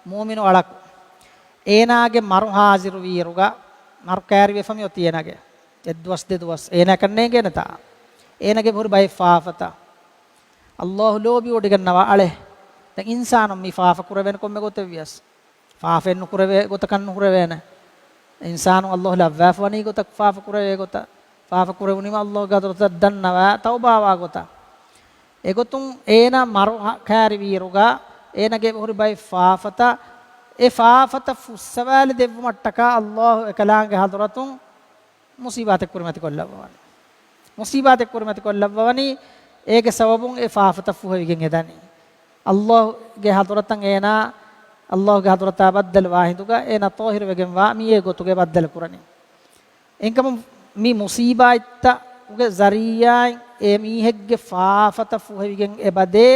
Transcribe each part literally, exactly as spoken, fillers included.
މުއުމިނު އަޅަކު އޭނާގެ މަރު ހާޒިރުވިއިރުގަ، މަރު ކައިރިވެފަ މި އޮތީ އޭނާގެ އެއްދުވަސް ދެދުވަސް އޭނާ ކަންނޭނގޭނެތާ، އޭނާގެ ހުރި ބައެއް ފާފަތައް ﷲ ލޯބިވޮޑިގަންނަވާ އަޅެ. ދެން އިންސާނުން މި ފާފަ ކުރެވޭނެ ކޮންމެ ގޮތެއްވިޔަސް، ފާފައެއް ނުކުރެވޭ ގޮތަކަށް ނުކުރެވޭނެ. އިންސާނުން ﷲ ލައްވާފަ ވަނީ ގޮތަށް ފާފަ ކުރެވޭ ގޮތަށް، ފާފަ ކުރެވުނީމަ ﷲ ގެ ޙަޟްރަތަށް ދަންނަވާ ތައުބާވާ ގޮތަށް. އެގޮތުން އޭނާ މަރު ހަ-، ކައިރިވިއިރުގަ އޭނާގެ ހުރި ބައެއް ފާފަތައް، އެ ފާފަތައް ފުއްސަވާލި ދެއްވުމަށްޓަކާ ﷲ އެކަލާނގެ ޙަޟްރަތުން މުޞީބާތެއް ކުރިމަތިކޮށްލައްވަވަނީ. މުޞީބާތެއް ކުރިމަތިކޮށްލައްވަވަނީ، އޭގެ ސަބަބުން އެ ފާފަތައް ފުހެވިގެން އެދަނީ. ﷲ ގެ ޙަޟްރަތަށް އޭނާ، ﷲ ގެ ޙަޟްރަތާ ބައްދަލުވާ ހިނދުގަ އޭނާ ޠާހިރުވެގެންވާ މި އެ ގޮތުގެ ބައްދަލު ކުރަނީ. އެހެންކަމުން މި މުޞީބާތްތަކުގެ ޒަރީޢާއިން އެ މީހެއްގެ ފާފަތައް ފުހެވިގެން އެބަދޭ،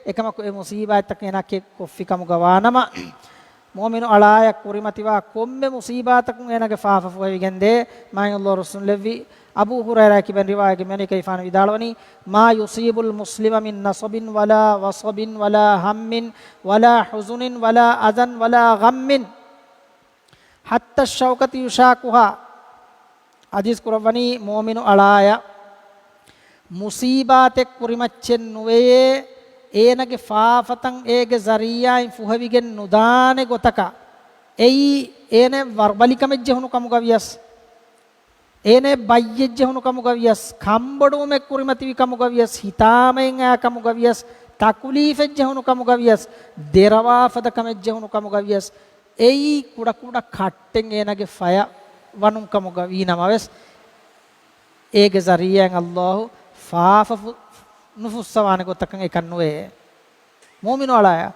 އެކަމަކު އެ މުޞީބާތްތަކުން އޭނާ ކެ-، ކޮށްފި ކަމުގަ ވާނަމަ، މުއުމިނު އަޅާޔަށް ކުރިމަތިވާ ކޮންމެ މުޞީބާތަކުން އޭނާގެ ފާފަ ފުހެވިގެންދޭ. މާތް ﷲ ރުއްސުންލެއްވި އަބޫ ހުރައިރާ ކިބެން ރިވާޔަތްގެ މިވަނީ ކައިފާނު ވިދާޅުވަނީ، "ما يصيب المسلم من نصب ولا وصب ولا هم ولا حزن ولا أذى ولا غم حتى الشوكة يشاكها." ޙަދީޘް ކުރައްވަނީ މުއުމިނު އަޅާޔަށް މުޞީބާތެއް ކުރިމައްޗެއް ނުވެޔޭ، އޭނަގެ ފާފަތައް އޭގެ ޒަރީޢާއިން ފުހެވިގެން ނުދާނެ ގޮތަކަށް. އެއީ އޭނަ ވަރުބަލިކަމެއް ޖެހުނު ކަމުގަ ވިޔަސް، އޭނަ ބައްޔެއް ޖެހުނު ކަމުގަ ވިޔަސް، ކަންބޮޑުވުމެއް ކުރިމަތިވި ކަމުގަ ވިޔަސް، ހިތާމައިން އައި ކަމުގަ ވިޔަސް، ތަކުލީފެއް ޖެހުނު ކަމުގަ ވިޔަސް، ދެރަވާފަދަ ކަމެއް ޖެހުނު ކަމުގަ ވިޔަސް، އެއީ ކުޑަކުޑަ ކައްޓެއް އޭނަގެ ފަޔަށް ވަނުން ކަމުގަ ވީ ނަމަވެސް، އޭގެ ޒަރީޢާއިން ﷲ ފާފަ ފު-، ނުފުއްސަވާނެ ގޮތަކަށް އެކަން ނުވޭ. މުއުމިނު އަޅާޔަށް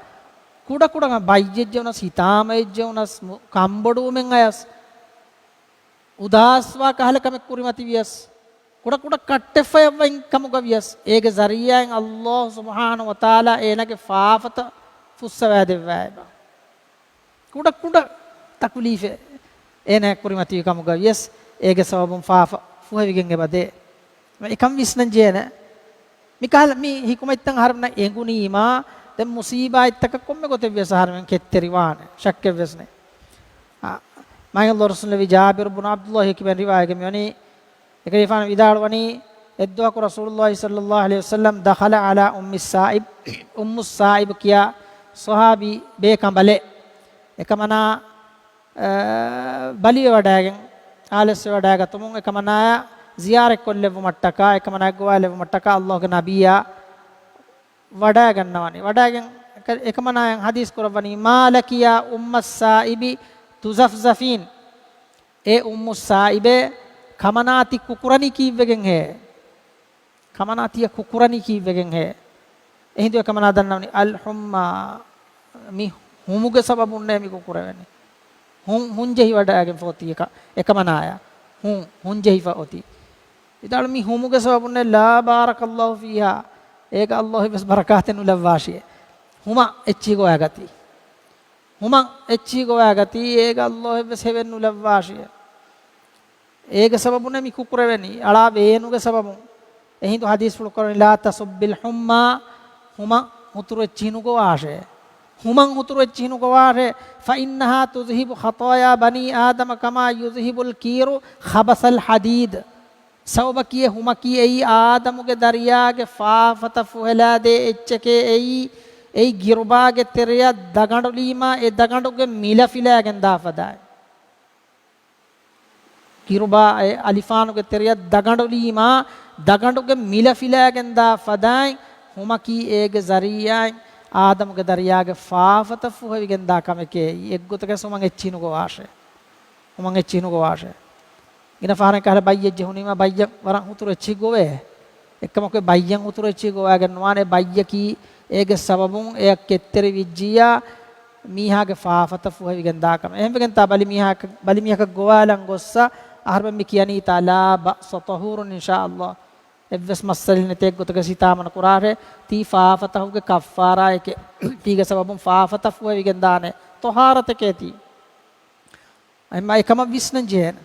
ކުޑަކުޑަ ބައްޔެއް ޖެހުނަސް، ހިތާމައެއް ޖެހުނަސް، މު-، ކަންބޮޑުވުމެއް އަޔަސް، އުދާސްވާ ކަހަލަ ކަމެއް ކުރިމަތިވިޔަސް، ކުޑަކުޑަ ކައްޓެއް ފަޔަށް ވަން ކަމުގަ ވިޔަސް، އޭގެ ޒަރީޢާއިން ﷲ ސުބްޙާނަހޫ ވަތަޢާލާ އޭނަގެ ފާފަތައް ފުއްސަވައިދެއްވައިބަ. ކުޑަ ކުޑަ ތަކުލީފެއް އޭނަ ކުރިމަތިވި ކަމުގަ ވިޔަސް، އޭގެ ސަބަބުން ފާފަ ފުހެވިގެން އެބަދޭ. އެކަން ވިސްނަން ޖެހޭނެ. މިކަހަލަ މި ޙިކުމަތްތައް އަހަރެމެންނަށް އެނގުނީމާ، ދެން މުޞީބާތްތަކަށް ކޮންމެ ގޮތެއް ވިޔަސް އަހަރެމެން ކެތްތެރިވާނެ. ޝައްކެއް ވެސް ނެތް. އާ، މާތް ﷲ ރުއްސުންލެއްވި ޖާބިރު ބުނު ޢަބްދުﷲ ކިބެން ރިވާޔަތްގައި މިވަނީ، އެކަލޭގެފާނު ވިދާޅުވަނީ، އެއްދުވަހަކު ރަސޫލުﷲ ޞައްލަﷲ ޢަލައިހި ވަސައްލަމް دخل على أم السائب، އުއްމުއް ސާއިބު ކިޔާ ޞަޙާބީ ބޭކަނބަލެއް. އެކަމަނާ، އަ، ބަލިވެވަޑައިގެން، އާލެއްސެވަޑައިގަތުމުން އެކަމަނާޔާ ޒިޔާރަތްކޮށްލެއްވުމަށްޓަކާ، އެކަމަނާއަށް ގޮވާލެއްވުމަށްޓަކާ ﷲ ގެ ނަބިއްޔާ ވަޑައިގަންނަވަނީ. ވަޑައިގެން އެކަ-، އެކަމަނާޔަށް ޙަދީޘް ކުރައްވަނީ، "ما لك يا أم السائب تزفزفين؟" އޭ އުއްމުއް ސާއިބޭ، ކަމަނާ ތި ކުކުރަނީ ކީއްވެގެންހޭ؟ ކަމަނާ ތިޔަ ކުކުރަނީ ކީއްވެގެންހޭ؟ އެހިނދު އެކަމަނާ ދަންނަވަނީ، "الحمى، މި ހުމުގެ ސަބަބުންނޭ މި ކުކުރެވެނީ." ހުން، ހުން ޖެހިވަޑައިގެންފަ އޮތީ އެކަ-، އެކަމަނާޔާ. ހުން، ހުން ޖެހިފަ އޮތީ. ވިދާޅު، "މި ހުމުގެ ސަބަބުންނޭ، لا بارك الله فيها، އޭގަ ﷲ އެއްވެސް ބަރަކާތެއް ނުލައްވާށި." ހުމަށް އެއްޗިހި ގޮވައިގަތީ. ހުމަށް އެއްޗިހި ގޮވައިގަތީ، އޭގަ ﷲ އެއްވެސް ހެވެއް ނުލައްވާށި. އޭގެ ސަބަބުން މި ކުކުރެވެނީ، އަޅާ ވޭނުގެ ސަބަބުން. އެހިނދު ޙަދީޘްފުޅު ކުރަނީ، "لا تسب الحمى، ހުމަށް ހުތުރު އެއްޗިހި ނުގޮވާށޭ. ހުމަށް ހުތުރު އެއްޗިހި ނުގޮވާށޭ. فإنها تذهب خطايا بني آدم كما يذهب الكير خبث الحديد." ސަބަބަކީ އެ ހުމަކީ އެއީ އާދަމުގެ ދަރިޔާގެ ފާފަތައް ފުހެލާދޭ އެއްޗެކޭ އެއީ، އެއީ ގިރުބާގެ ތެރެޔަށް ދަގަނޑުލީމާ އެ ދަގަނޑުގެ މިލަ ފިލާގެން ދާ ފަދައިން. ގިރުބާ އެ އަލިފާނުގެ ތެރެޔަށް ދަގަނޑުލީމާ، ދަގަނޑުގެ މިލަ ފިލާގެން ދާ ފަދައިން، ހުމަކީ އޭގެ ޒަރީޢާއިން އާދަމުގެ ދަރިޔާގެ ފާފަތައް ފުހެވިގެން ދާ ކަމެކޭ. އެއީ އެއްގޮތަކަށް ހުމަށް އެއްޗިހި ނުގޮވާށޭ. ހުމަށް އެއްޗިހި ނުގޮވާށޭ. ގިނަ ފަހަރެއް ކަހަލަ ބައްޔެއް ޖެހުނީމާ ބައްޔަށް ވަރަށް ހުތުރު އެއްޗިހި ގޮވޭ. އެއްކަމަކު އެ ބައްޔަށް ހުތުރު އެއްޗިހި ގޮވާގެން ނުވާނެ. އެ ބައްޔަކީ އޭގެ ސަބަބުން އެއަށް ކެތްތެރި ވިއްޖިއްޔާ މީހާގެ ފާފަތައް ފުހެވިގެން ދާ ކަމެއް. އެހެންވެގެންތާ ބަލިމީހަކަށް، ބަލިމީހަކަށް ގޮވާލަން ގޮއްސަ އަހަރުމެން މި ކިޔަނީތާ لا بأس طهور إن شاء الله. އެއްވެސް މައްސަލައެއް ނެތޭ އެއްގޮތަކަށް ހިތާމަ ނުކުރާށޭ. ތީ ފާފަތަކުގެ ކައްފާރާއެކޭ. ތީގެ ސަބަބުން ފާފަތައް ފުހެވިގެން ދާނެ. ޠަހާރަތެކޭ ތީ. އެހެންމާ އެކަމަށް ވިސްނަން ޖެހޭނެ.